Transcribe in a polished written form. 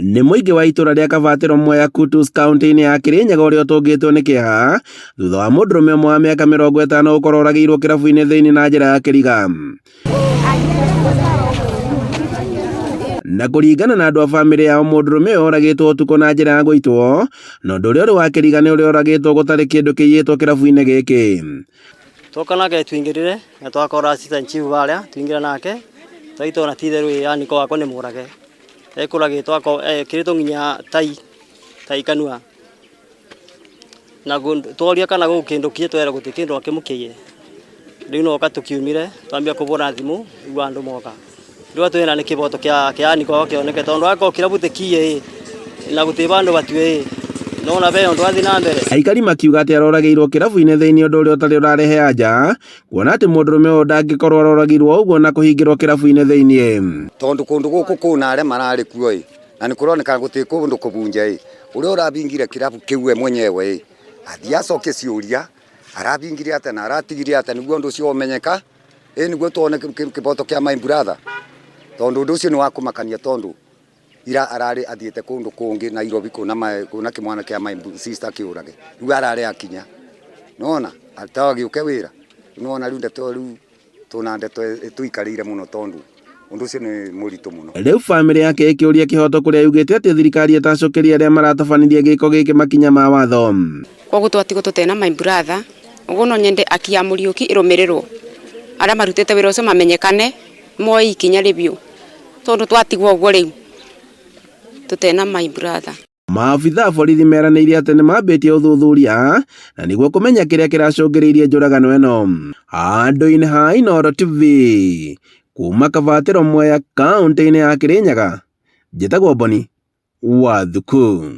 Nĩ mũingĩ wa itũra rĩa Kabatĩro Mwea Kutus kaũntĩ-inĩ ya Kĩrĩnyaga ũrĩa ũtũngĩtwo nĩ kĩeha thutha wa mũndũrũme ũmwe wa mĩaka 50 gũkorwo oragĩirwo kĩrabu-inĩ thĩinĩ na njĩra ya kĩriga. Na kũringana na andũ a bamĩrĩ yao mũndũrũme ũyũ oragĩtwo ũtukũ na njĩra ya gũitwo, na ũndũ ũrĩa ũrĩ wa kĩriga nĩ ũrĩa oragĩtwo gũtarĩ kĩndũ kĩiyĩtwo kĩrabu-inĩ gĩkĩ. Twoka nake twingĩrire na twakora assistant chief harĩa twingĩra nake twaitona ti itherũ ĩ yani ko wakwa nĩ mũrage. Ekũragĩtwo ekĩrĩtwo nginya tai, tai kanua. Na tworia kana gwĩ kĩndũ kĩiye twerwo gũtirĩ kĩndũ akĩmũkĩiye. Rĩu noka tũkiumire twambia kũbũra thimũ rĩu andũ moka. Rĩu twĩna nĩ kĩboto kĩa Aniko kĩoneke tondũ akorwo kĩrabu ti kiiye ĩ, na gũtirĩ bandũ batue ĩ, nĩwona ve ũndũ ũrathiĩ na mbere. Aikari makiuga atĩ aroragĩirwo kĩrabu-inĩ thĩinĩ ũndũ ũrĩa ũtarĩ ũrarehe anja kuona atĩ mũndũrũme ũyũ ndangĩkorwo aroragirwo ũguo na kũhingĩrwo kĩrabu-inĩ thĩinĩ. Tondũ kũndũ gũkũ kũna arĩa mararĩ kuo ĩ, na nĩ kũroneka gũtirĩ kũndũ kũbunje ĩ, ũrĩa ũrabingire kĩrabu kĩu we mwenyewe ĩ, athiĩ acokie ciũria, arabingire atĩa na aratigire atĩa nĩguo ũndũ ũcio ũmenyeka, ĩ nĩguo tuone kĩboto kĩa my brother, tondũ ũndũ ũcio nĩ wa kũmakania tondũ ira ararĩ athiĩte kũndũ kũngĩ Nairobi kuona kuona kĩmwana kĩa my sister kĩũrage, rĩu ararĩ akinya, nĩwona atagĩũke wĩra, nĩwona rĩu ndeto rĩu tũna ndeto ĩtũikarĩire mũno tondũ ũndũ ũcio nĩ mũritũ mũno. Rĩu bamĩrĩ yake ĩkĩũria kĩhoto kũrĩa yugĩte atĩ thirikari ĩtacũkĩria arĩa maratabanirie gĩko gĩkĩ makinya ma watho. Koguo twatigwo tũtena my brother, ũguo no nyende haki ya Mũriũki ĩrũmĩrĩrwo, arĩa marutĩte wĩra ũcio mamenyekane, moe ikinya rĩbiũ, tondũ twatigwo ũguo rĩu tũtena my brother. Maabitha a borithi meranĩire atĩ nĩ mambĩtie ũthuthuria na nĩguo kũmenya kĩrĩa kĩracũngĩrĩirie njũragano ĩno. Handũ-inĩ ha Inooro TV, kuma Kabatĩro Mwea, kaũntĩ-inĩ ya Kĩrĩnyaga, njĩtagwo Boni wa Thuku.